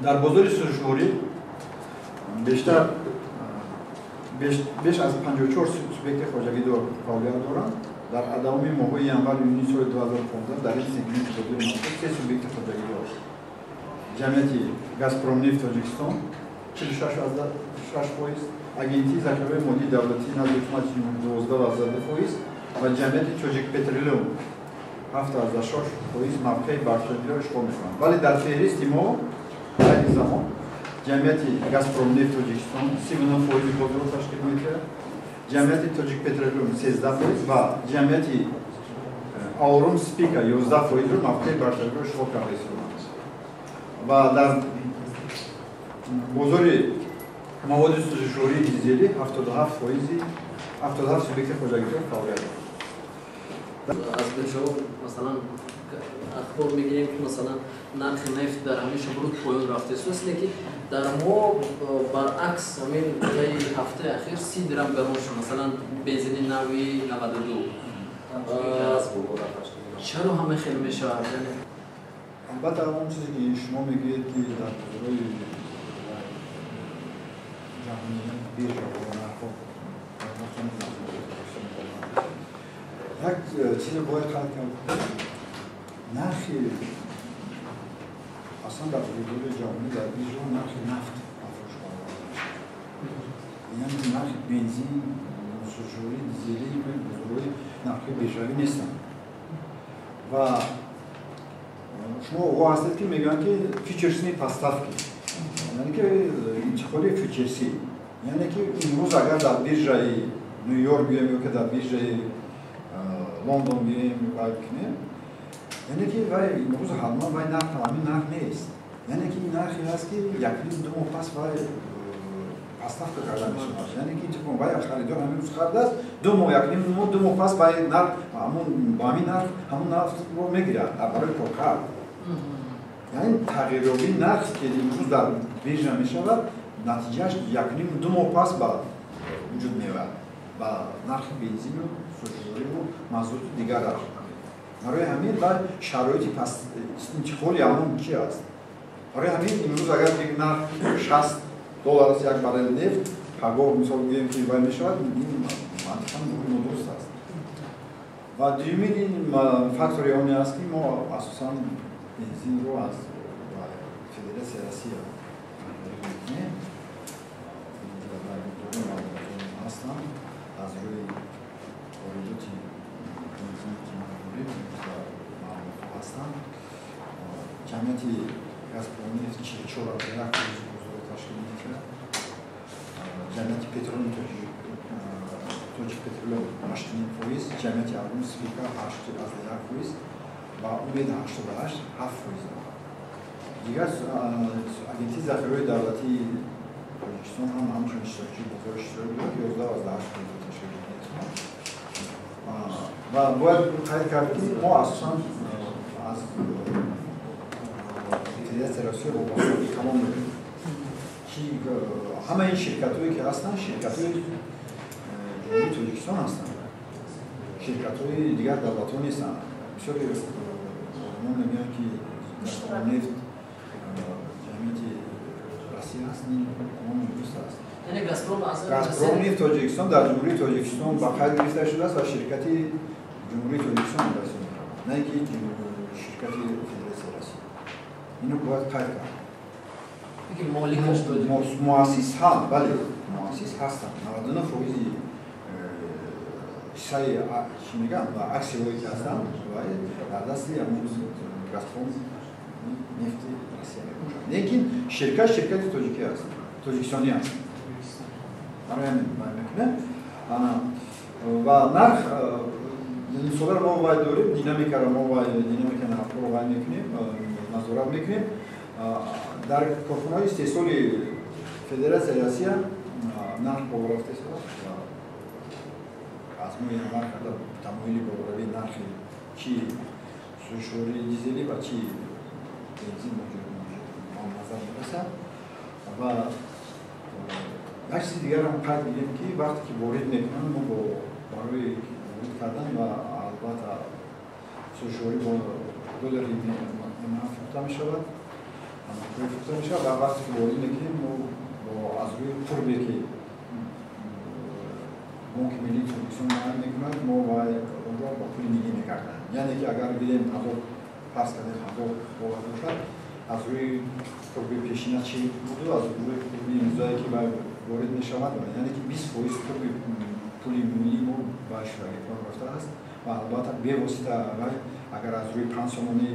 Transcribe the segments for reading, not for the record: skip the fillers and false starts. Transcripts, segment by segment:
Дар бозори сӯзишворӣ бештар беш аз 54 субъекти хоҷагидор фаъолият доранд. Дар давоми моҳҳои январ-июни соли 2015 дар ин сегменти бозори мазкур се субъекти хоҷагидор: ҷамъияти Газпромнефт Тоҷикистон 46,6%, Агентии захираҳои молии давлатии назди ҳукумати ҷумҳурӣ 12,2% ва ҷамъияти Тоҷикпетролеум 7,6% мавқеи бартариро ишғол мекунанд. Вале дар феҳристи мо айни замон ҷамъияти Газпромнефт Тоҷикистон 39% бозорро ташкил медиҳад, ҷамъияти Тоҷикпетролеум 13% ва ҷамъияти Аурум Спика 11%-ро мавқеи бартариро ишғол карда истодаанд. Ва дар бозори маводи сӯзишвории дизелӣ 77 субъекти хоҷагидор фаъолият доранд. Аз биржаҳо, масалан, ахбор мегирем, ки, масалан, нархи нефт дар ҳамин шабрӯз поён рафтааст, лекин дар мо баръакс, ҳамин таи ҳафтаи ахир 30 дирам гарон шуд, масалан, бензини нави 92. Чаро ҳама хел мешавад? Албатта, он чизе ки шумо мегӯед, ки дар бозорҳои ҷаҳонӣ, биржаҳо нархҳо, як чизе бояд қайд кард: нархи аслан дар бозори ҷаҳонӣ, дар биржаҳо нархи нафт ба фурӯш бароварда мешавад, яъне нархи бензин, сӯзишвории дизелӣ бозорҳои нархҳои биржавӣ нестанд. Ва шумо огоҳ ҳастед, ки мегӯянд, ки фьючерсные поставки, яъне ки интиқоли фьючерсӣ, яъне ки имрӯз агар дар биржаи Ню Йорк гӯем ё ки дар биржаи Лондон гӯем, вай кунем, яъне ки вай имрӯз ҳатман вай нарх ҳамин нарх нест, яъне ки ин нархе ҳаст, ки якним ду моҳ пас вай поставка карда мешавад, яъне ки вай харидор ҳамин рӯз харидааст, 2 моҳ, якним моҳ, 2 моҳ пас вай нарх ҳамон ба ҳамин нарх ҳамон нафтро мегирад барои коркард. Яъне тағйирёбии нарх, ки имрӯз дар биржа мешавад, натиҷааш якним ду моҳ пас ба вуҷуд меояд ба нархи бензину, сӯзишвориву мазуту дигараш. Барои ҳамин ва шароити интиқоли ҳамон чи аст. Барои ҳамин имрӯз агар нарх 60 доллар аст як баррел нефт, пагоҳ, мисол, гӯем, ки вай мешавад, ин мантиқан нодуруст аст. Ва дуюмин ин фактори оне аст, ки мо асосан бензинро аз Федератсияи Россия мекунем, ҳастанд. Аз рӯи воридоти бензин, ки мо дорем, маълумотҳо ҳастанд. Ҷамъияти Газпромнефт 44,1% бозорро ташкил медиҳад, ҷамъияти петролиум Тоҷик Петролеум 8,5%, ҷамъияти Аргун Спика 8,1% ва Умед 88 7% дорад. Дигар Агентии захираҳои давлатии Тоҷикистон ҳам ҳамчун иштирокчии бозор иштирок дорад, 11,8% ташкил медиҳад. Ва бояд қайд кард, ки мо асосан аз Федератсияи Россия вобастагии калон дорем, ки ҳамаи ин ширкатҳое, ки ҳастанд, ширкатҳои Ҷумҳурии Тоҷикистон ҳастанд, ширкатҳои дигар давлатҳо нестанд. Бисёри мо мегӯянд, ки Газпромнефт ҷамъияти Россия ҳаст. Ин дуруст аст. Газпромнефт Тоҷикистон дар Ҷумҳурии Тоҷикистон ба қайд гирифта шудааст ва ширкати Ҷумҳурии Тоҷикистон ба ҳисоб меравад, на ин ки ширкати Федератсияи Россия. Ино бояд қайд кард. Муассис ҳам, бале, муассис ҳастанд. 99 фоизи ҳиссаи, чӣ мегӯям, аксияҳое, ки ҳастанд, дар дасти Газпром нефти Россия мебошад, лекин ширкат ширкати тоҷикӣ аст, тоҷикистонӣ аст. Барои ҳамин мекунем. Ва нарх мисоларо мо вай дорем, динамикаро мо вай, динамика нархҳоро вай мекунем, назорат мекунем. Дар корхонаҳои истеҳсоли Федератсияи Россия нарх боло рафтааст. Аз моҳи январ карда тамоили болоравии нархи чи сӯзишвории дизелӣ ва чи бензин ба назар мерасад. Ва як чизи дигарам қайд гирем, ки вақте ки ворид мекунанд, мо барои ворид кардан ва албатта сӯзишворӣ бо доллари ММА фурӯхта мешавад. Тамокуи фурӯхта мешавад ва вақте ки ворид мекунем, мо аз рӯи қурбе, ки Бонки миллии Тоҷикистон муайян мекунад, мо онро ба пули миллӣ мегардонем. Яъне ки агар гирем 1000, фарз кардем, 1000 доллар бошад, аз рӯи қурби пешина чӣ буду, аз рӯи қурби имрӯзае ки ворид мешавад, яъне ки 20% қурби пули миллии мо ба шӯравӣ рафтааст. Ва албатта, бевосита вай агар аз рӯи 5 сомонӣ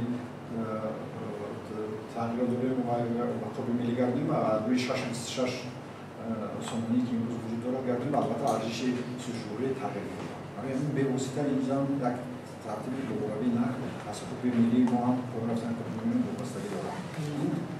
тағйирот дорем ва ба қурби миллӣ гардонем, аз рӯи 6 сомонӣ, ки имрӯз вуҷуд дорад, гардонем, албатта, арзиши сӯзишворӣ тағйир меёбад. Барои ҳамин бевосита инҷам як тартиби болоравии нарх аз қурби миллии мо ҳам поён рафтани қурби миллӣ вобастагӣ дорад.